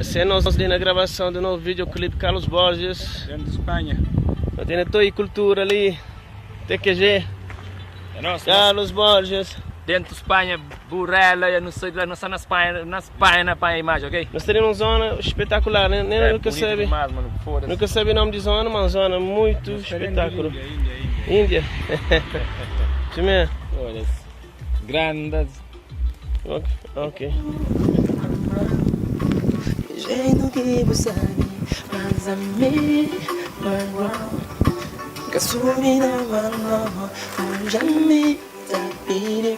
Se nos li na gravason di novu videoclip Carlos Borges. Dentro de Espanha. No tene toi cultura li TQG. É nos, Carlos Borges. Dentro Espanha, Burela, eu não sei de lá, não está na Espanha, na Espanha na panha imagem, ok? Nós temos uma zona espetacular, né? Nem É nunca bonito sabe. demais, mano, foda-se. Nunca sabe o nome de zona, mas uma zona muito espetáculo. Índia, Índia, Índia. Índia. Primeiro. Foda-se. Grandes. Ok. ok. Jeito que você sabe, mas a mim Que sua vida jamais te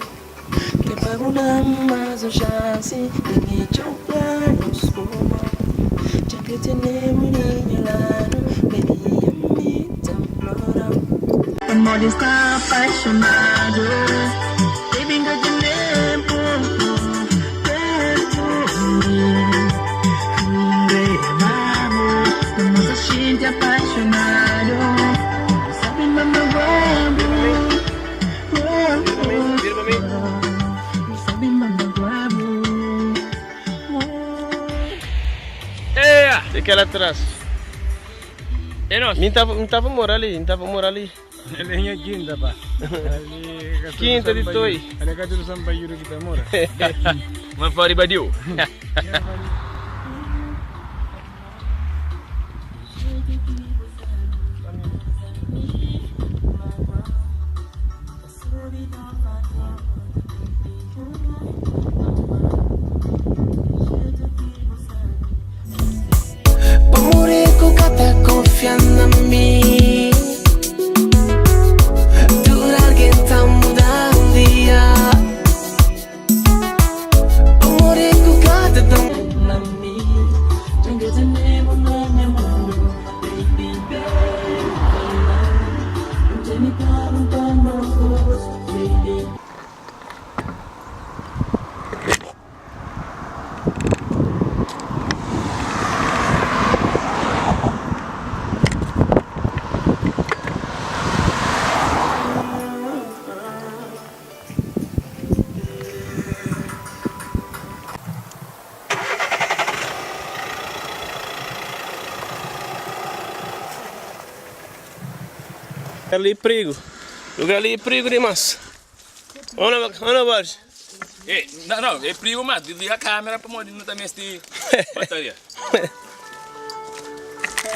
Que pago na mais chance de me chocar nos Já que tenemos niño lado, baby, a mim te imploro. Amor está apaixonado, baby, que tempo perto Vamos a gente apaixonado Sabe, mama, Vira pra mim. Sabe, mama, guabo. É, Tem aquela atrás. é nós. Me tava, me tava morar ali, me tava morar ali. Ele é quinta, pá. Ali, Quinta de Toi. Ali é do Sambayuro que tá mora. Mas fora Badiu. Pamoreko kata confiando en mim Durar alguém tá muda um dia Pamoreko kata tão na mim Baby, baby Ali é perigo. Lugar ali é perigo demais. Olha, olha, Borges. Ei, não, não, é perigo, mas desliga a câmera para morrer, não também este bateria.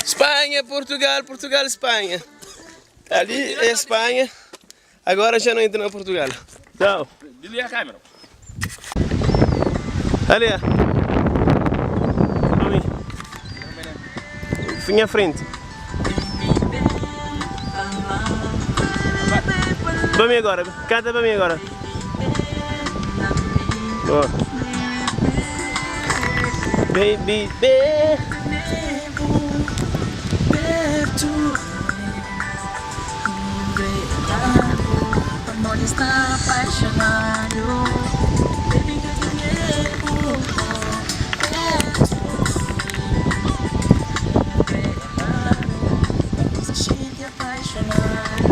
Espanha, Portugal, Portugal, Espanha. Ali é Espanha. Agora já não entra na Portugal. Tchau. Desliga a câmera. Ali, ó. Pra mim. Fim à frente. Pra mim agora. Canta pra mim agora. Boa. Baby, baby. Perto Amor está apaixonado Baby, que tempo Perto Se sente apaixonado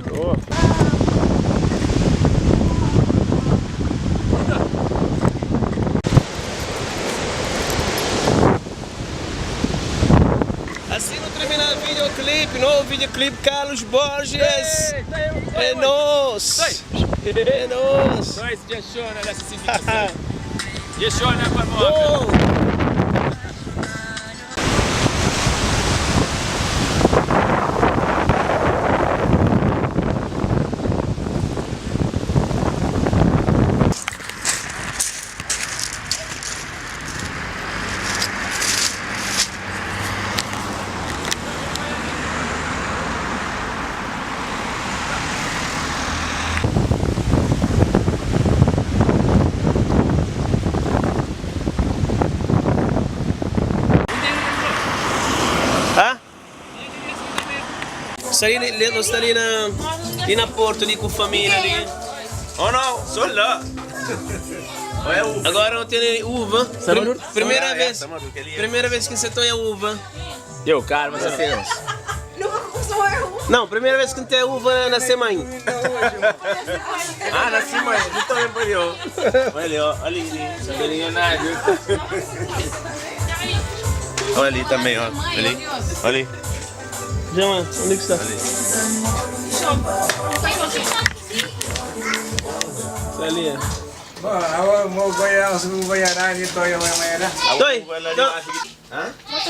Boa. Assim não termina o videoclipe, novo videoclipe Carlos Borges. É nós. É nós. Só esse dia chora, essa Dia chora, para morrer. Gol! Hã? Está ali, ali, está ali na, ali na Porto, ali com a família ali. Oh não, sou lá. Agora não tem uva. Prim- primeira vez. Primeira vez que você toma uva. Eu, calma, você Não, sou eu. Não, primeira vez que N tem uva na se mãe. Ah, na se mãe. Não tô bem para Olha ali, ó. Olha ali. Milionário. Olha ali também, ó. Olha ali. Olha ali. Jama, onde é que está? Está ali, é. Bom, agora vou ganhar, vou ganhar, vou ganhar. Doi,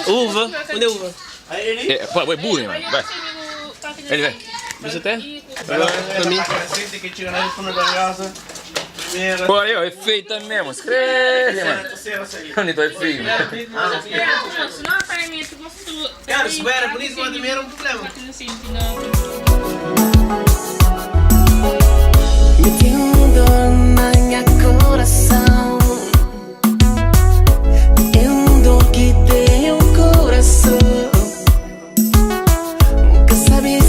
Uva. Onde é uva? É, pô, é burro, mano. Vai. Ele vai. Você tem? Vai lá, pra mim. Pô, aí, ó, é feita mesmo. Escreve, mano. Onde tô é feio, mano. Cara, se era bonito, mas também era um problema. Me tem um dor na minha coração. É um dor que tem o coração. Nunca sabe.